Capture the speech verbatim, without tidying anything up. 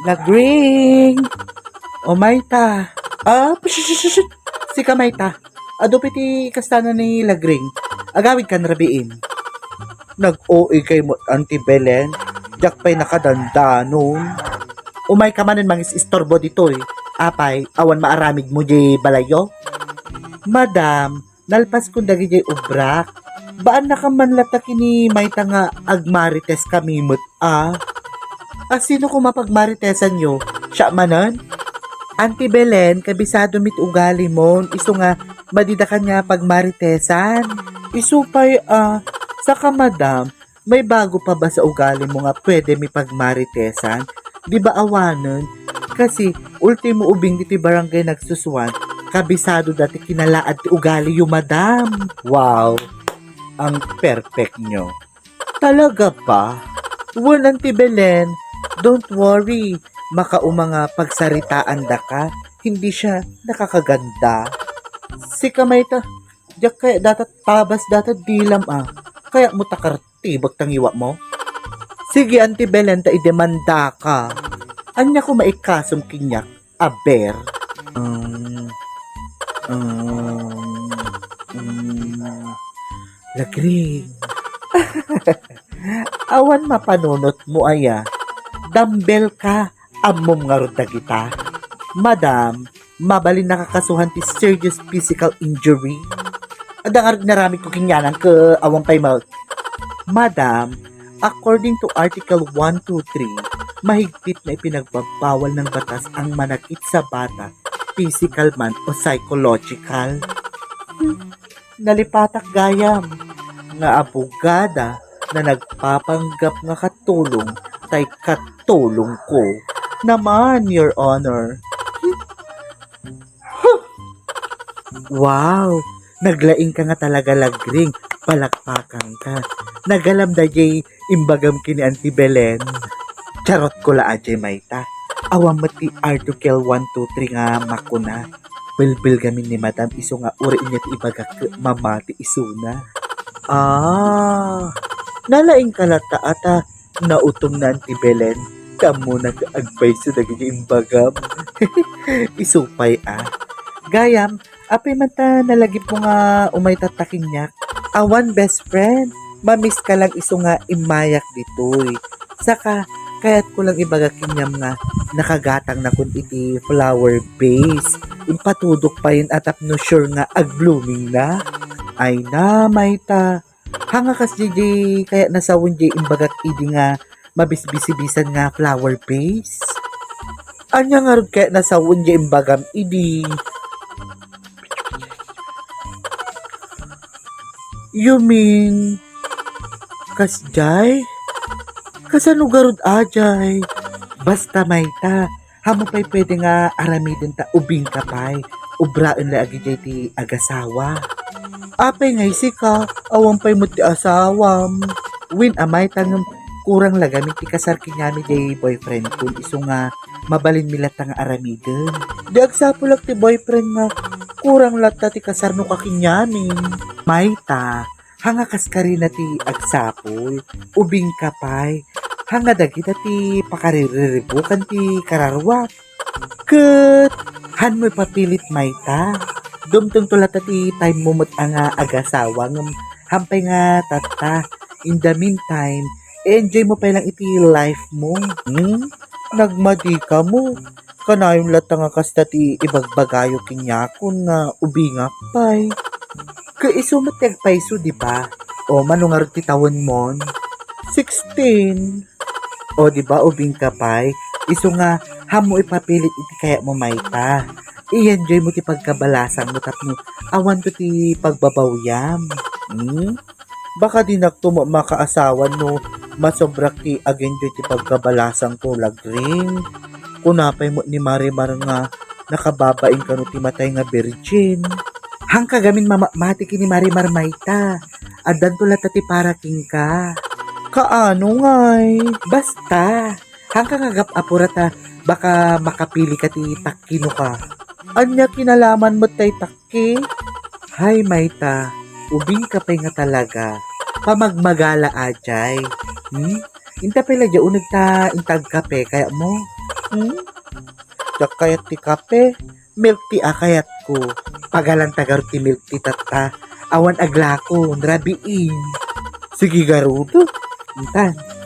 Lagring! O Mayta. Ah, psh, psh, psh, psh. Sika Mayta. Adu pay ti kastana ni Lagring. Agawid kan rabiim. Nag-O A kay mo, Auntie Belen. Diak pay nakadandanon. Umay ka manen mangis-istorbo ditoy. Apay, awan maaramid mo di balayo? Madam, nalpas kun dagiti ubrak. Baan nakaman latta kini Mayta nga agmarites kami met a. A sino koma pagmaritesanyo? Siak manen? Auntie Belen, kabisado mi ti ugali mo, isu nga madidakan nga pagmaritesan. Isu pay a, saka madam, may bago pa ba sa ugali mo nga pwede mi pagmaritesan? Di ba awanen? Kasi ultimo ubing ditoy barangay Nagsusuan, kabisado dati kinalaad ti ugali yo, madam. Wow! Ang perfect nyo. Talaga ba? Wen, Auntie Belen, don't worry. Makauma nga pagsaritaan daka, hindi siya nakakaganda. Sika Mayta, diak kaya data tabas data dilam a. Kaya mo takartibek tangiwa mo? Sige, Auntie Belen, ta idemanda ka. Anya ko maikasom kinyak? Aber. Um, um, um, Lagring. Awan mapanunot mo aya. Dumbbell ka, ammom ngarud dagita. Madam, mabalin nakakasuhan ti serious physical injury. Adda ngarud naramid ko kinyanan ke awan pay ma-, Madam, according to Article one two three, mahigpit na ipinagbabawal ng batas ang manakit sa bata, physical man o psychological. Hmm, nalipatak gayam nga abogada na nagpapanggap nga katulong tay katulong ko. Naman, Your Honor. Huh! Wow! Naglaing ka nga talaga, Lagring. Palakpakan ka. Nagalam da jay imbagam kini Auntie Belen. Charot ko la, ajay Mayta. Awan met ti Article one two three nga makuna. Bilbil gamin ni Madam isu nga uri inya ti ibagak mamati isuna. Ah, nalaing ka latta ata. Nautom na Auntie Belen, ta ammona nga agpayso dagiti imbagam. Isu pay a. Gayam, apay man ta nalagipmo nga umaytatta kaniak? Awan, best friend, ma-miss ka lang isu nga immayak ditoy. Saka, kayatko lang ibaga kaniam nga nakagatangna kun iti flower vase. Impatudok payen a tapno sure nga ag-blooming na. Ay na, Mayta. Haan nga kasdiay kayat nasawen jay imbagak idi nga mabisbisibisan nga flower vase? Ania ngarud kayat nasawen jay imbagam idi? You mean, kasdiay? Kasano garud ajay? Basta, Mayta, Haanmo pay pwede nga aramiden ta ubing ka pay, ubraen la agi jay ti agasawa. Apay nga isika, awan pay met ti asawam. Wen a Mayta, ngem kurang la gamin ti kasar kaniami jay boyfriend kon isu nga mabalinmi latta nga aramiden. Di agsapulak ti boyfriend nga kurang latta ti kasar no kakaniami. Mayta, Haan nga kas karina ti agsapul, ubing ka pay. Haan nga dagita ti pakaririribukan ti kararuam. Ket haanmo ipapilit mayta. Dumtengto latta ti time mo met a nga agasawa ngem haan pay nga tatta. In the meantime, i-enjoy mo pay lang iti life mo. Hmm? Nagmadi kamo. Kanayon latta nga kasta ti ibagbagayo kaniakon nga ubingak pay. Ket isu met ti agpayso, di ba? O, mano ngarud ti tawenmon? Sixteen. O, di ba, ubing ka pay? Isu nga, haanmo ipapilit iti kayatmo mayta. I-enjoy mo ti pagkabalasangmo tapno awanto ti pagbabawiam. Hmm? Baka dinakto ma-, makaasawa no masobrak ti agenyo ti pagkabalasangko, Lagring. Kuna pay met ni Marimar nga nakababain kano ti matay nga birgin. Haanka gamin mamamati ken ni Marimar mayta. Addanto latta ti para kenka. Kaano ngay? Basta, haanka nga agap-apura ta baka makapili ka ti takkino ka. Ania kinalaman met tay tak- Ki? Hay, mayta, ubing ka pay nga talaga. Pamagmagala, ajay. Hmm? Inta pay la dia uneg ta inta agkape, kayatmo? Hmm? Diak kayat ti kape. Milk tea a kayatko. Pagalanta garud ti milk tea tatta. Awan aglako, rabiin. Sige garud. Intan.